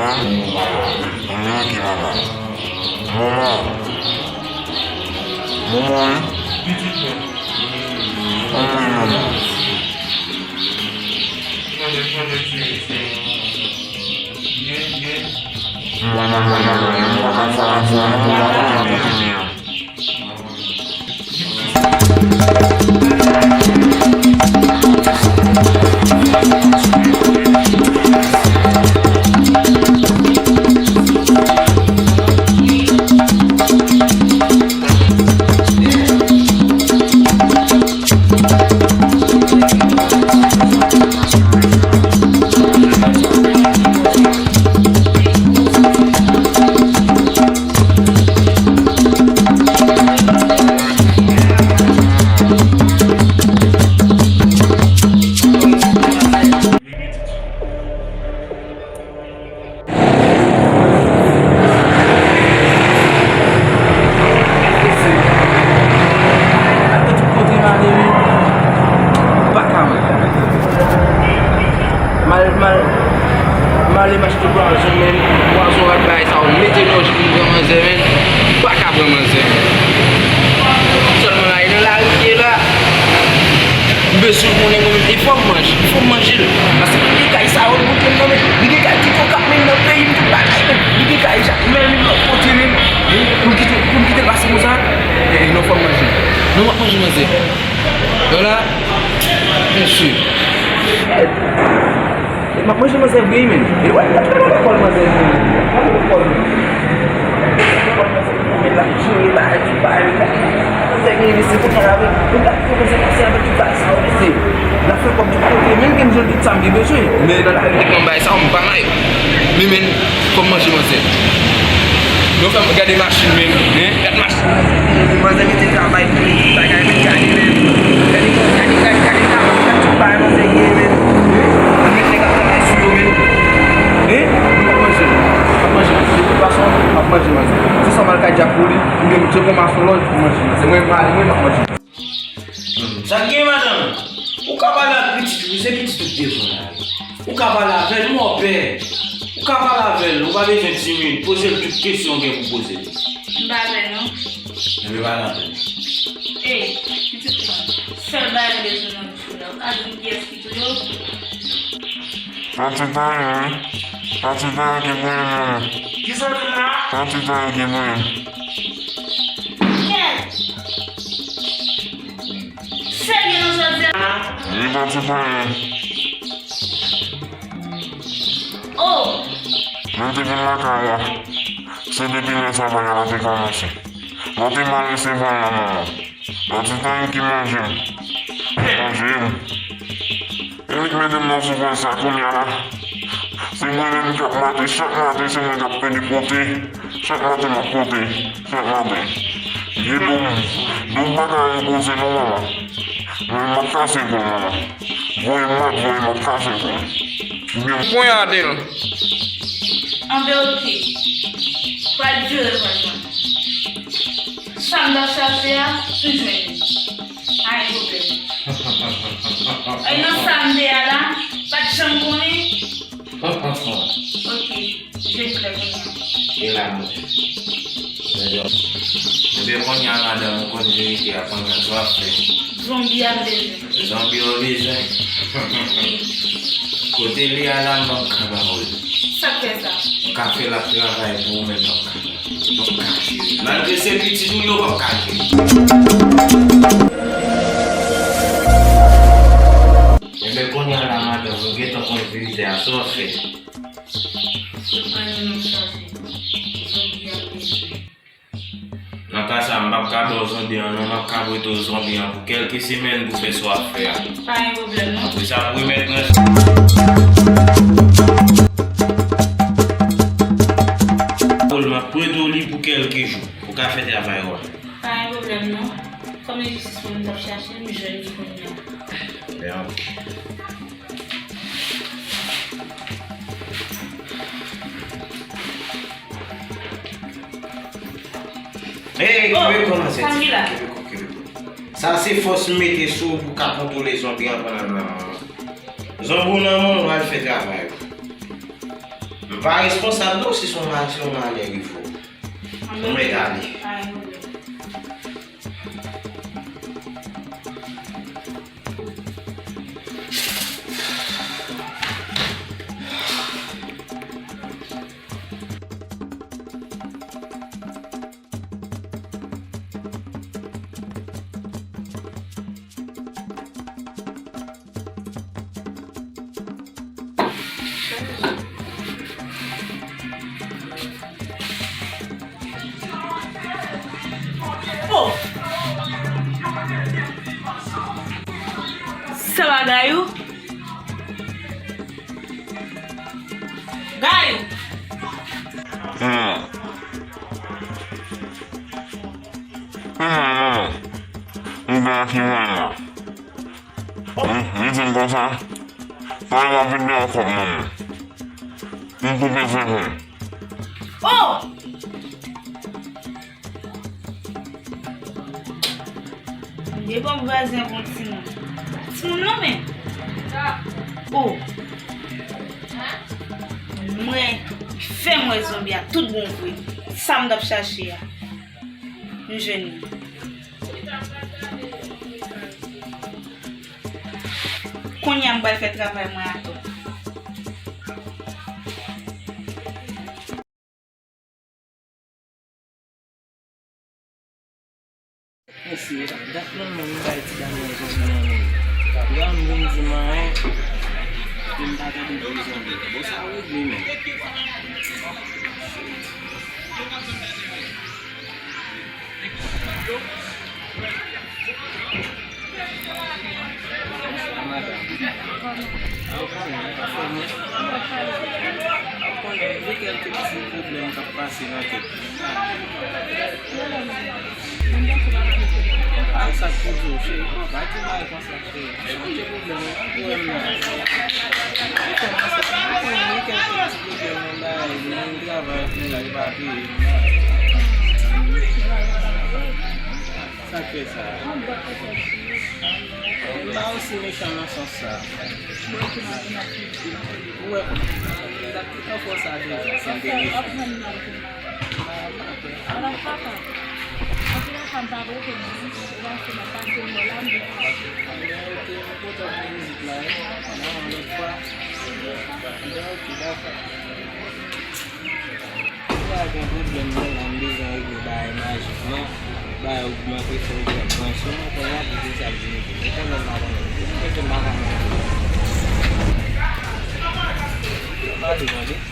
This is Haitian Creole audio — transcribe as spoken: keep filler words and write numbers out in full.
Manman. Manman. Manman. Manman, manman. Manman, manman, manman. Mal, mal, mal e mach tout bwa, men pwason rat bagay sa yo mete nan jis pou pran manzè, men pa ka pran manzè. Sèlman la, e nan lari m ye la. M bezwen konnen mwen menm, e fò m manje, fò m manje l. Paske li gen kay sa yo, l montre m nan, men li gen kay tout yo k ap menm nan peyi m, tout bagay, men li gen kay chak, men li lòt kote, men pou l kite, pou l kite l pase konsa, e, e non, fò m manje l. Non, m ap manje manzè. Yo la, mesye. M ap manje manzè vre, men. E wè, gade kòl manzè vre. Gade kòl. Men l ap jere bagay, tout bagay, men gade. Manzè gen mesye, kounye a la, men gade kòman se pase avèk tout bagay sa yo, mesye. L ap fè kòb tout kote, menm gen jan tout sa m gen bezwen. Men nan lari, m pran bagay sa yo, m pa nan yo. Men, men, fò m manje manzè. Yo fè m gade machin, men, hein? Gade machin. Manzè mete travay pou li, tout bagay, men gade, men. Gade, gade, gade, gade, gade, gade tout bagay manzè ye, men. Hein? Li met nèg ap travay sou yo, men. Hein? M ap manje, m ap manje. De tout fason, m ap manje manzè. Se sa m al kay Dyak pou li, m gen, m te pran mason lòd pou manje manzè. Mwen, m ale, mwen, m ap manje. Sa k gen, madanm? Ou ka pale ak pitit ou, se pitit ou k devan la. Ou ka pale avè l, mòpè. Ou ka pale avè l, ou pa bezwen timid. Poze l tout kesyon w gen pou poze l. M pa pè non. Enben, pale avè l. Ey, pitit mwen, sèl bagay m bezwen nan bouch ou la, ou ka di m kiyès ki touye w? Sa ti tande, wi. Sa ti tande ki pou yon moun. Ki sa w di la? Sa ti tande ki pou yon. Kèt! Serye nan jodi a? Wi, sa ti tande. Oh! Mwen te vin lakay la. Se depi lè sa bagay la te kòmanse. Mwen te mal resevwa l nan manman. Nan ti tan ki manje m. Manje m. E li k mete m nan soufrans sa kounye a la. Se mwen menm k ap mate, chak maten se mwen k ap pede pote. Chak maten m ap pote. Chak maten. Vye do m. Do m pa ka repoze non, manman. Mwen m ap kase kou l, manman. Voye m mat, voye m ap kase kou l. Oubyen m ponyade l. Anben oke. Pral dire, pral jwenn. Sa m t ap chache a, m jwenn li. Pa gen pwoblèm. E nan sa m te a la, pa t janm konnen? Oke, je klè kounye a. E la, monchè. Enben, kounye a, madanm, ou konn verite a, kounye a, sa w ap fè? Zonbi a m bezwen. Zonbi w bezwen? Wi. Kote li a la, m p ap ka ba w li. Sa k fè sa? M ka fè l ap travay pou ou, men m p ap ka. Malgre se pitit ou yo, w ap kache. Enben, kounye a la, madanm, ou gentan konn verite a, sa w ap fè? Se pa yon nonm chaje. Zonbi a bezwen. Nan ka sa, m p ap ka ba w zonbi an, non, m ap ka prete w zonbi an pou kèlke semèn pou fè sa w ap fè a. Pa gen pwoblèm, non. Apre sa, pou remèt mwen. Pòl, m ap prete w li pou kèlke jou. Ou ka fè travay ou a. Pa gen pwoblèm non. Kòm e jistis mwen m t ap chache, m jwenn li kounye a. Byen, ok. Hey, kenbe kò, manzè. Sa ki la? Kenbe kò, kenbe kò. Sa se fòs m mete sou ou pou w ka kontwole zonbi an pandan nan. Zonbi w nan men w, w al fè travay ou. M pa responsab non si se yon ma-, si yon malè rive w. Mwen mèt ale. Oh! Sa bagay ou? Gayou! Hmm. Hmm, non, non. M pa ki manman. M, m di m konsa. Pale m ap vin deyò kòb manman. M koupe fè fè. Oh! Depi w vwazen pou timoun. Timoun non men. Oh. Mwen, fè mwen zonbi a tout bon vre. Sa m t ap chache a. M jwenn li. Kounye a m pral fè travay mwen atò. Mesye, dat lan mwen m bay ti dam nan zonbi an menm. Li pa vin di m anyen, pou m pa tande bri zonbi. Bon, sa regle menm. Madanm. Ou konnen, ou konnen, ou konnen, gen kèlke ti pwoblèm k ap pase nan tèt mwen. Ay, sa k pou di w, cheri. Pa di bagay konsa, cheri. Chonje pwoblèm ou, ou wè m nan. Ou konnen, ou konnen, gen kèlke ti pwoblèm nan bagay, nan travay, pou bagay pa peye. Sa k fè sa? M pa osi mechan nan sans sa. Ou wè, anfò sa deja, si m te mechan. Alò, papa, anpil afè m pa vote non. Ou pa fè m pase yon bò la, m vin pase. Ok, m kontan pou vizit la, wi. Nan yon lòt fwa. Ok, dakò. M pa gen pwoblèm non, la, m bezwen regle bagay majikman. Bagay ogmante, fè ogmante. Mwen sou mwen, kounye a, pou se sa k vini vini. Ou konnen m pa konnen. Ou konnen m pa konnen. Yo pale, tande.